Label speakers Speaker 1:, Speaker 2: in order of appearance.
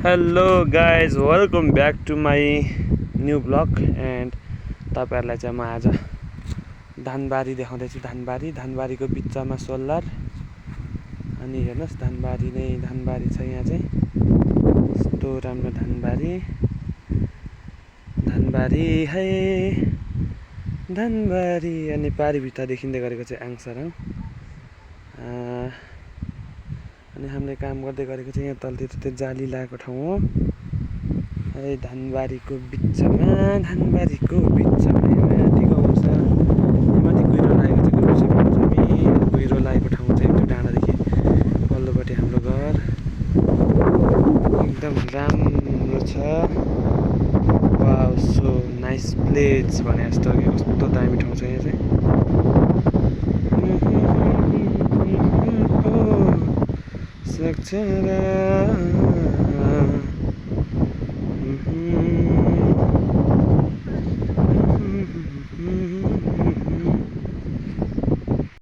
Speaker 1: Hello guys welcome back to my new vlog and तपाईँहरूलाई चाहिँ म आज धानबारी देखाउँदैछु। धानबारीको बिचमा सोलर अनि हेर्नुहोस् धानबारी छ। यहाँ चाहिँ यस्तो राम्रो धानबारी है धानबारी अनि पारिभित्र देखिँदै गरेको चाहिँ आङसराङ। अनि हामीले काम गर्दै गरेको चाहिँ यहाँ तलतिर त्यो जाली लगाएको ठाउँ हो है। धानबारीको बिचमा माथि गाउँ छ। यहाँ माथि कुहिरो लागेको चाहिँ कुहिरो लागेको ठाउँ चाहिँ त्यो डाँडादेखि पल्लोपट्टि हाम्रो घर एकदम राम्रो छ। वाउ सो नाइस प्लेस भने जस्तो कस्तो दामी ठाउँ छ यहाँ चाहिँ। सक्छ र